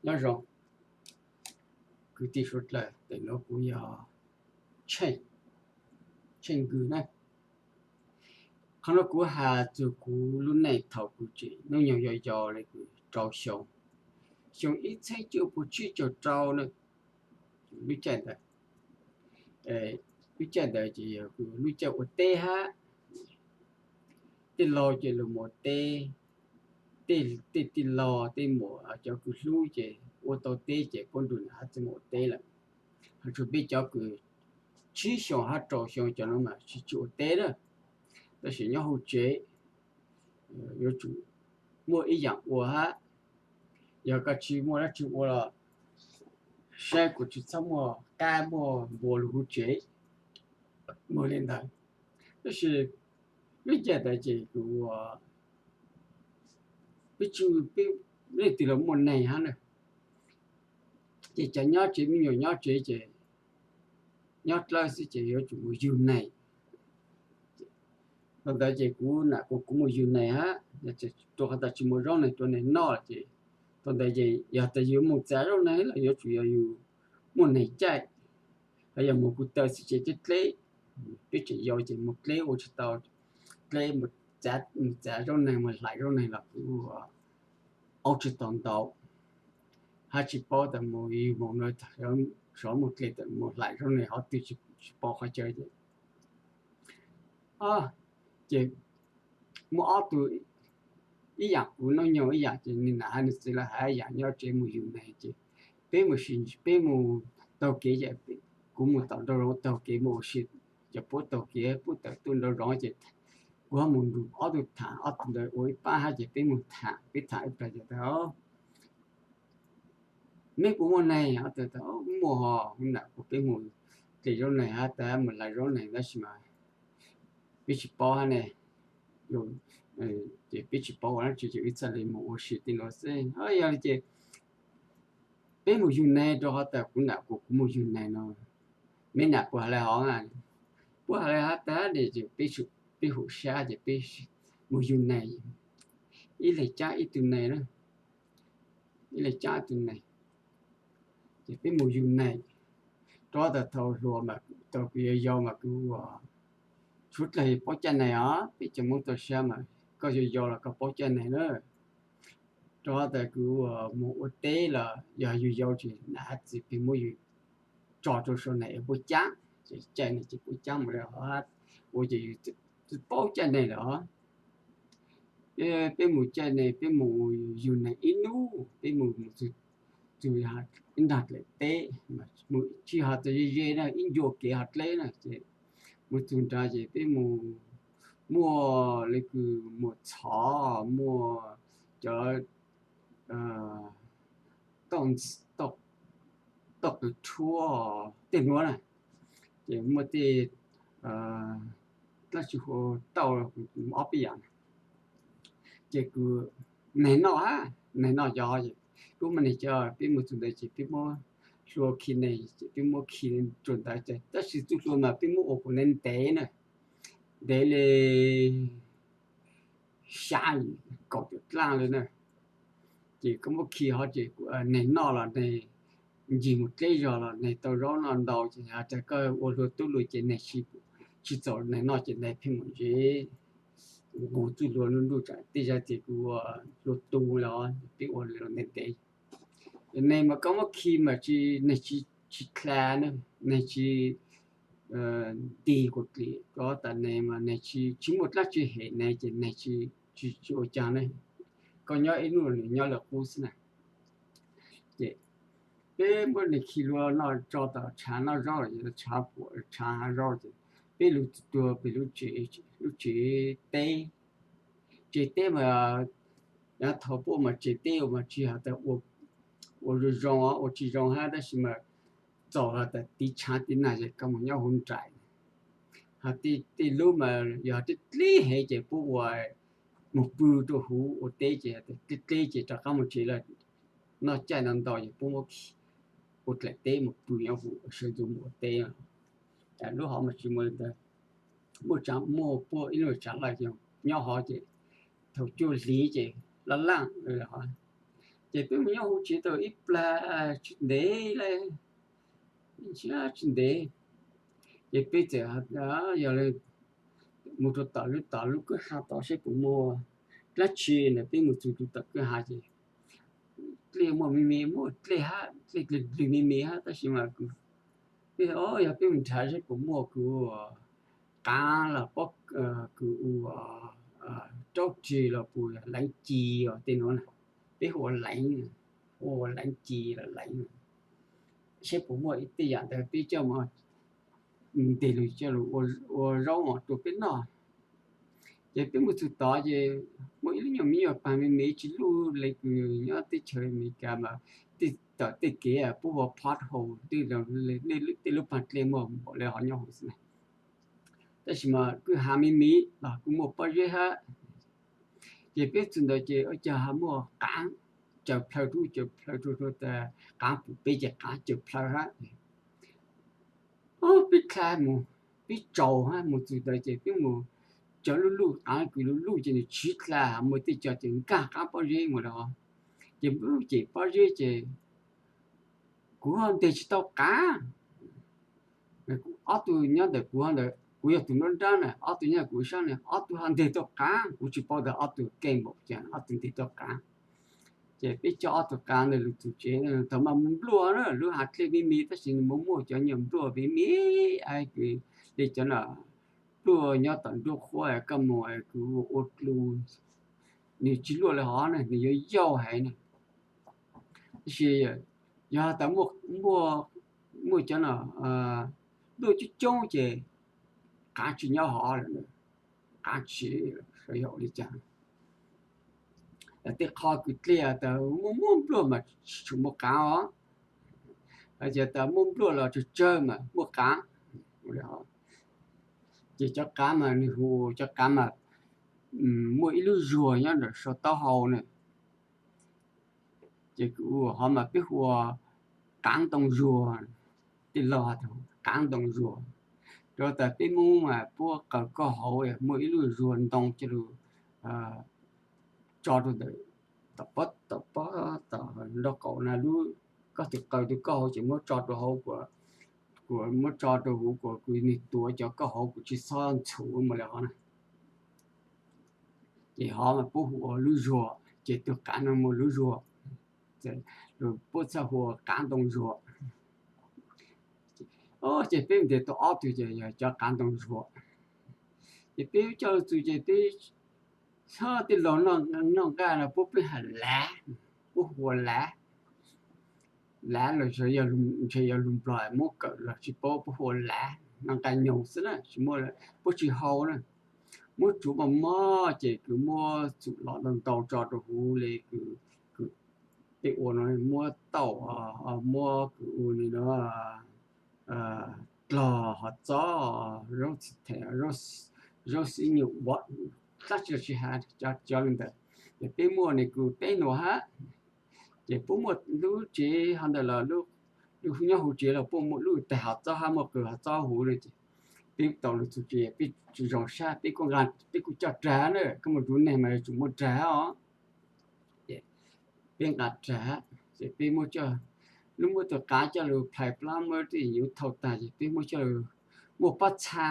Nyob zoo kwv tij suav dlawg, ntawm no kuv yog Tsheej, Tsheej Nkws na. Qhov no kuv has txog kuv lub neej thaum kuv tseem hnub nyoog yau yau li kuv rau xyoo, xyoo ib txhiab cuaj pua tsib caug rau na, lub caij ntawd, lub caij ntawd ces yog kuv lub caij ua teb hab. Tij laug ces los mus ua teb, tej tij laug tej muam cov kws hlub ces ua tau teb ces puab nrug nam hab txiv mus ua teb lawm. Hos tsuas peb cov kws tsib xyoos hab rau xyoo cov nuav mas tsis tshua ua teb na, tab sis nyob hauv tsev yuav tsum muaj ib yaam ua hab. Yog koj tsis muaj dab tsi ua los saib kuas tsis txhob muaj qaib muaj npua lug huv tsev, muaj li ntawd. Tab sis lub caij ntawd ces kuv, peb tsuj, peb leej twg los muaj neeg hab na, ces cov nyob tsev, me nyuam nyob tsev ces nyob dlawb xwb ces yuav tsum mus yug neeg. Thaum ntawd ces kuv nam kuas kuv mus yug neeg hab, rua qhov tas tsis muaj zaub neeg rua neeg noj ces thaum ntawd ces yog tas yug mus txav zaub neeg los yuav tsum yog yug muaj neeg caij, hos yog mus kuv taw xwb ces dleb dleb, peb tseem yau ces mus dleb ua tsis tau, dleb mus txav zaub neeg mus hlais zaub neeg los kuv aub tsis tau ntau, hab tsis paub tas mus yug mus no sov mus dle tas mus hlais zaub neeg hov twg tsis paub qhov chaw ces ces muaj ob tug ib yaam kuv noob nyoog ib yaam ces nwg nam hab nwg txiv lawv hab yaam nyob tsev mus yug neeg ces peb mus, peb mus taug kev ces kuv mus tom nraug zoov taug kev mus ua si, cov puab taug kev puab tawm tuaj nraug zoov ces kuv ho mus nrug ob tug tham, ob tug ntawd ua ib pab hab ces peb mus tham, peb tham ib plag ces tas neb puas muaj neeg? Muaj hos, nam kuas peb mus dle zaub neeg hab tas mus hlais zaub neeg tab sis mas peb tsis paub hab ne, ces peb tsis paub ua dab tsi ces wb txhaj le mus ua si tej no xwb. Yog li ces peb mus yug neeg rua qhov tas kuv nam kuas kuv mus yug neeg no, meb nam puas has le hov? Puab has le hov tas ne ces peb hum sab ces peb mus yug neeg, ib leeg caab ib tug neeg na, ib leeg caab ib tug neeg, ces peb mus yug neeg. Rua qhov tas thaum hluas mas thaum kuv yau yau mas kuv ua, suav dlawg paub caij neeg os, peb cov Moob toj siab mas koj yau yau los koj paub caij neeg na. Rua qhov tas kuv mus ua teb los yog yug yau ces nam hab txiv pheej muab yug tso rua sau neeg es puab caab, ces caij neeg ces puab caab mus le hov, ua ces yug tsi paub caij neeg lawm os. Peb mus caij neeg, peb mus yug neeg ib nub, peb mus txug ib nrag dlaim teb, tsis hos tas ze ze na, ib ncua kev hov dleb na ces mus txug nrad ces peb mus muaj le kws muaj txhov, muaj cov tauj qws rhuab tej nuav na, ces muaj tej dlaab tsi hu tauj ob peb yaam na, ces kuv neeg noj hab neeg noj cov, kuv muaj neeg cov peb mus txug ntawd ces peb muab hlua khi neeg ces peb muab khi rua ntawd ces tab sis txuj hlua mas peb muab ua kuv ntev ntev na, ntev li xya kaum tawm dlaaj li na. Ces koj muab khi hov ces neeg noj los neeg ncig mus dleb zog los neeg tau zaub noj ntau ces has tas koj ua hlua tub lug ces neeg tsis txaus neeg noj ces neeg pheej mus ntsev. Nqus txuj hlua nruj nruj tsam tej zag ces kuv ua hlua tu los peb ua ntev ntev. Neeg mas koj muab khi mas tsis, neeg tsis dlha na, neeg tsis nti kuv dlim, rua tas neeg mas neeg tsis muaj dlaab tsi hem neeg ces neeg tsis ua caag ne. Koj nyob ib nub nws nyob lawm qub xwb na. Ces peb muab neeg khi hlua noj tso tom tshav noj zaub, tshav puam tshav hav zaub ces peb lug tuag pem lub tsev teb. Tsev teb mas yav thaum puab mas tsev teb mas tsis has tas ua zoo zoo, ua tsis zoo hab tab sis mas txaus has tas tiv tshaav tiv nag ces koj mus nyob huv nraim. Hos tej lub mas yog dleb dleb heev ces puab ua mus pw rua huv ua teb ces dleb dleb ces rov qab mus tsev lawm. Noj caij no ntau ces puab muab ua dlaim teb mus pw nyob huv sawv ntxuv mus ua teb. Lub hov mas tsis muaj li ntawd, muaj puab ib lub tsav laj nyob hov ces thaum cuaj hliv ces laj laj, Ces peb mus nyob hauv tsev tau ib plag tsis ntev li, tsis ntev, ces peb txawm yog li mus rau tom lub, tom lub kwj ha tod seb puas muaj dab tsi na. Peb mus txog rau tom kwj ha ces dlej muaj me me, muaj dlej hab, dlej dlws me me hab, tab sis mas kuv, peb, yog peb mus nrhav seb puas muaj kuv qav los pob, kuv ua raub rig los puas leev ci os tej nuav na. Peb hu ua leev, hu ua leev ci los leev, seb puas muaj ib tej yam ntawd peb coj mus ntes lug coj lug ua zaub mov rau peb noj. Ces peb mus txug tod ces muaj ib lub nyuag me nyuam paag me me tsis luj le kws nyob teb chaws Amelikas mas, tej, tom tej kev puab hu ua pothole, tej lub paag dlej muaj npaum le hov nyob hauv xwb na. Tab sis mas kwj ha me me los kuj muaj pob zeb hab. Ces peb txug ntawd ces ua caag ho muaj qaav caws plhaw rua, caws plhaw rua rua tas qaav pum peb ces qaav caws plhaw hab. Peb dlha mus, peb tsaus hab, mus txug ntawd ces peb mus cov luj luj, qaav kws luj luj ces nws tsiv dlha, muaj tej co ces nkaag qaab pob zeb mus lawm hov. Ces peb cem pob zeb ces kuv ho nteg tsis tau qaav. Ob tug nyob ntawm kuv, kuv yog tus nruab nrab na, ob tug nyob kuv sab na, ob tug ho nteg tau qaav, kuv tsis paub tas ob tug keej npaum cas ob tug nteg tau qaav. Ces peb coj ob tug qaav ntawd lug txug tsev, thaum mas mus npluaj na, lub hav dlej me me tab sis nws muaj, muaj cov nyuag npluaj me me, le cov no npluaj nyob tom nruab qhuab koj mus kws ua dlua, nws tsis luaj le hov na, nws yuav yauj heev na. Tab sis yog tas muaj cov no npluaj coob coob ces qaav tsis nyob hov lawm, qaav tsis, xyov yog ua li cas. Tej qho kws dlej tas muaj, muaj npluaj mas tsis tshua muaj qaav os. Yog tas muaj npluaj los tsawg tsawg mas muaj qaav. Ces cov qaav mas nws hu, cov qaav mas muaj ib lub zuag nyob nram sau taub hau na. Ces kws ua hov mas peb hu ua qaav ntoo zuag, tej laug has tas qaav ntoo zuag. Rau tas peb Moob mas puab qaws kauj hauv muaj ib lub zuag ntoo coj lug tso rau ntawm, tom pob, tom pob, tom nraub qaum na, lub, koj tug qaws tug kauj hauv ces muab tso rau hauv kuas, kuas muab tso rau huv kuas kws nwg tuav cov kauj hauv kuas tsis txhob ntxhuv mus li hov na. Ces hov mas puab hu ua lub zuag, ces tug qaav no muaj lub zuag, puab txhaj hu ua qaav ntoo zuag. Ces peb nteg tau ob tug ces yog cov qaav ntoo zuag. Ces peb coj lug txug ces peb, txhob, tej laug noj nqaj no puab peb has lav, puab hu ua lav. Lav los ntshe yog lug Nplog, Moob kawm los tsis paub, puab hu ua lav, noj nqaj nyoog xwb na, tsis muaj, puab tsis hau na. Muab tsuav mos mos ces kws muab txum los ntau ntau tso rau huv le kws, kws peb ua no, muab tauj, muab kws ua li no, dlog, hov txob, zaub txim them, zaub xib nyum, dlaab tsi los tsis has, cov li ntawd. Ces peb muaj nws kws peb nuav hab. Ces puab muaj lub tsev hov ntawd los, lub nyob huv tsev los puab muaj lub taig hov txob hab muaj kws hov txob huv na. Ces peb tau lug txug tsev peb tsis zoo sab, peb kuj, peb kuj coj rag na, koj mus zuv neeg mas yuav tsum muaj rag os. Ces peb nqa rag, ces peb muab, lub muab tug qaav coj lug plhais plab muab tej yuav thau taag ces peb muab coj lug, muaj pob txha,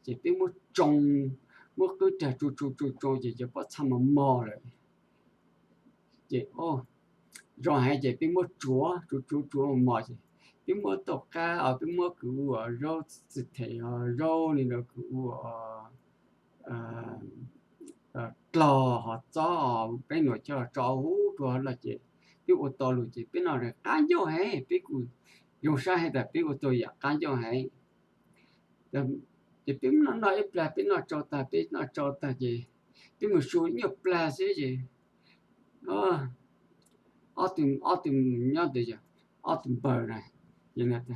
ces peb muab tsoo, muab qwb rag tsoo tsoo tsoo tsoo ces cov pob txha mos mos lawm. Ces zoo heev ces peb muab tsuav tsuav tsuav tsuav mos mos ces peb muab tauj qab os, peb muab kws ua zaub txim them os, zaub li no kws ua dlog hov txob, peb nuav coj tso huv rua lawm ces peb ua tau lug ces peb noj qab ncauj heev, peb kuj zoo sab heev tas peb ua tau yaam qab ncauj heev. Ces peb noj noj ib plag, peb noj tsau tag, peb noj tsau tag ces peb mus su nyuaj plag xwb ces ob tug, ob tug nyob ntawd, ob tug npawg na, ces npawg,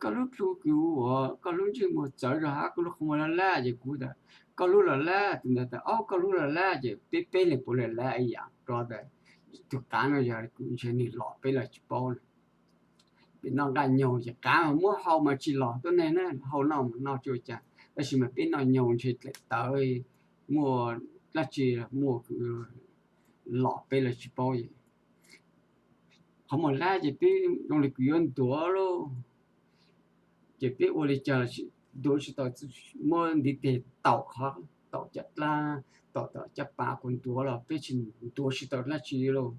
koj lub plhu kws ua, koj lub ntsej muag txawv zog hab koj lub qhov muag laj laj ces kuv tas koj lub los laj, tus ntawd tas aub koj lub los laj ces peb peb leeg puav leej laj ib yam rua tas tug qaav no yog kws ntshe nwg lom peb los tsis paub na. Peb noj nqaj nyoog ces qaav mas muab hau mas tsis lom tuab neeg na, hau noj mas noj tsis ua cas, tab sis mas peb noj nyoog ntshe dlaim tawv, muaj dlaab tsi muaj kws lom peb los tsis paub es qhov muag hlab ces peb zoo li kws yuav ntuav lauj. Ces peb ua li cas los ntuav tsis tau, muab ntiv tes taum qhov, taum caj dlaab, taum tom caj pas kuas ntuav los peb tsis ntuav tsis tau dlaab tsi lauj.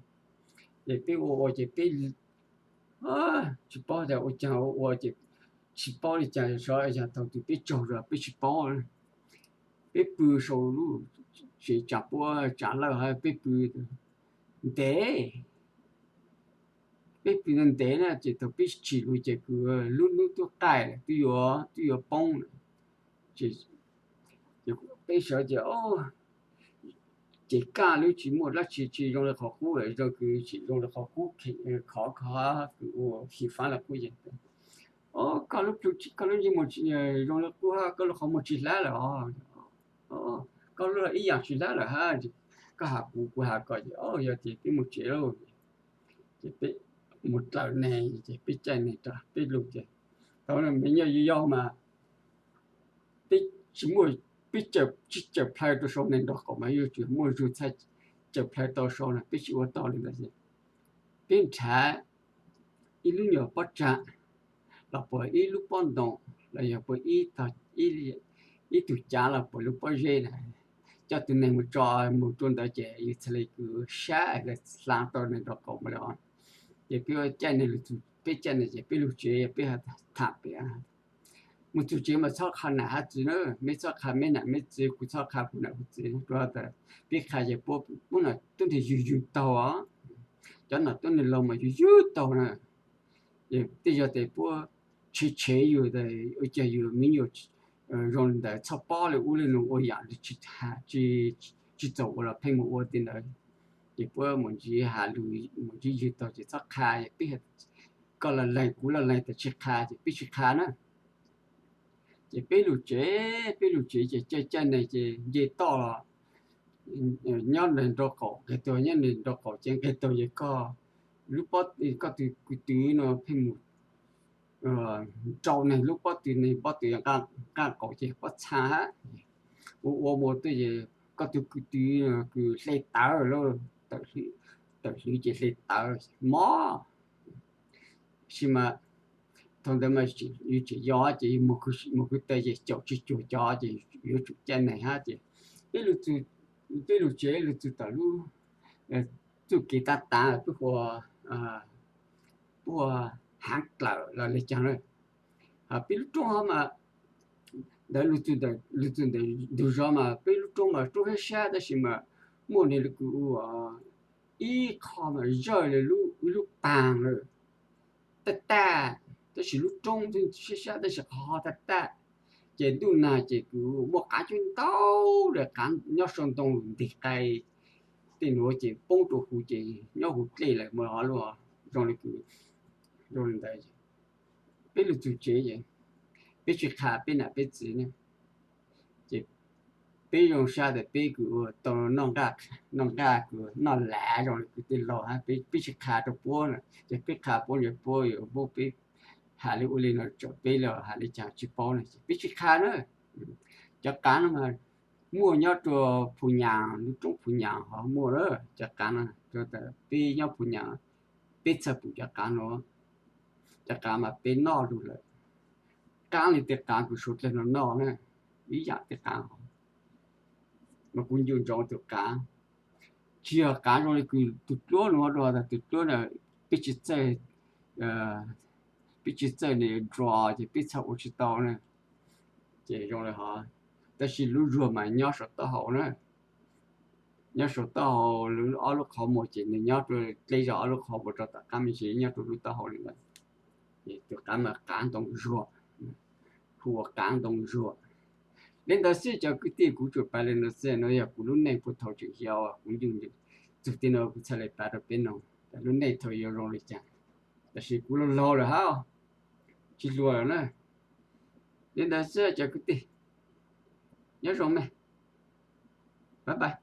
Ces peb ua ua ces peb tsis paub tas ua caag ua ua ces tsis paub li cas, xyov yog thaum twg peb tsaug zog peb tsis paub. Peb pw sau lub tsev tsav puab tsav lawj hab peb pw ntev. Peb pw ntev na ces thaum peb tsim lug ces kws lub nub twb qaij lawm, twb yuav poob lawm. Peb sawv ces ces kaj lub tsis muaj dlaab tsi, tsis zoo li qhov qub lawm, zoo kws tsis zoo li qhov qub, khov kho kws ua xyiv faab li qub ces, o, koj lub plhu, koj lub ntsej muag zoo li qub hab koj lub qhov muag tsis hlab lawm os, koj lub ib yaam tsis hlab lawm hab. Koj has kuv, kuv has koj ces, o, yog ces peb mus tsev lauj. Ces peb mus dlaws neeg ces peb caij neeg rau peb lug ces, thaum me nyuam yaus mas peb tsis muaj, peb tsis cawm plhaw rau sau neeg nraub qaum mas yuav tsum muaj zug txhaj cawm plhaw tau sau na, peb tsis ua tau li ntawd ces peb nrhav ib lub nyuag pob tsav los puas ib lub pob ntoo los yog puas ib tug cav los puas lub pob zeb na, coj tus neeg mus tso mus rau ntawd ces yus txhaj li kws sab lawv hla tau neeg nraub qaum mas li os. Ces peb caij neeg lug, peb caij neeg ces peb lug tsev peb tham pem, mus txug tsev mas txhob qha nam qha txiv na, meb txhob qha meb nam meb txiv, kuv txhob qha kuv nam kuv txiv, rua tas peb qha ces puab, puab nam tub neeg yug yug taug os, cov nam tub neeg laug mas yug yug taug na. Tej zaug tes puab tshev tshev yus tas ua caag yus me nyuam zoo li ntawd txhob pob li ub li no ua yaam li tsis txaus ua los pheej mus ua tej ntawd. Ces puab mus ntsib has lug mus ntsib yug taug ces txhob qha, peb, koj los lees kuv los lees tas tsis qha ces peb tsis qha na. Ces peb lug tsev, peb lug tsev ces caij caij neeg ces nce toj los nyob neeg nraub qaum, nqeg taug nyob neeg nraub qaum ces nqeg taug ces koj lub pob, koj tus kwv tw no pheej mus rau neeg lub pob tw, neeg pob tw nqaj qaum ces pob txha hab. Ua ua mus twb ces koj tus kwv tw kws hle tawv lawm, tawm hlwv ces hle tawv mob. Sis mas thaum ntawd mas yus tseem yog ces yus mus kwv taw ces caum tsis cuag cov ces yuav tsum caij neeg hab ces peb lug, peb lug tsev lug txug tom lub txuj kev tab tav peb hu ua puag haav dlawm los li caag na. Peb lub roob hov mas ntawd lug txug ntawm ntug zos mas peb lub roob mas roob sab sab tab sis mas muaj nwg lub kws ua ib qho mas zawj li lub paag lawm, taj taj, tab sis lub roob sab sab tab sis qhov tag tag. Ces ntuj nag ces kws muaj qaav coob ntau, lawv qaav nyob sau ntoo ntig qai tej nuav ces poob rua huv ces nyob huv dlej lawm mas ho lub zoo li kws zoo li ntawd. Peb lug txug tsev ces peb tsis qha peb nam peb txiv ne, ces peb zoo sab tas peb kws ua tau noj nqaj kws noj lav zoo li kws tej laug hab, peb tsis qha rau puab na, ces peb qha puab ces puab yuav muab peb has li ua li no tsam peb los has li caag tsis paub na ces peb tsis qha na. Cov qaav no mas muaj nyob rua Phu Nyas, lub roob Phu Nyas ho muaj na cov qaav no, rua tas peb nyob Phu Nyas peb txhaj pum cov qaav no. Cov qaav mas peb noj lug lawm, qaab li tej qaav kws suav dlawg no noj na, ib yaam tej qaav mas kuv ncu ntsoov tus qaav, tsis yog qaav zoo li kws tus dluab no, rua tas tus dluab na peb tsis txawj, peb tsis txawj nws dlua ces peb txhaj ua tsis tau na. Ces zoo li hov, tab sis lub zuag mas nyob saum taub hau na, nyob saum taub hau, ob lub qhov muag ces nws nyob rua dleb zog ob lub qhov muag rau tom qab me ntsis nyob rua lub taub hau li ntawd. Ces tus qaav mas qaav ntoo zuag, hu ua qaav ntoo zuag. Li ntawd xwb cov kwv tij, kuv tsuas pav li no xwb, no yog kuv lub neej puag thaum tseem yau, kuv ncu txug tej no kuv txhaj li pav rau peb noog tas lub neej thaum yau zoo li cas. Tab sis kuv laug laug lawm hab, tsis hluas lawm na. Li ntawd xwb cov kwv tij, nyob zoo mej, bye bye.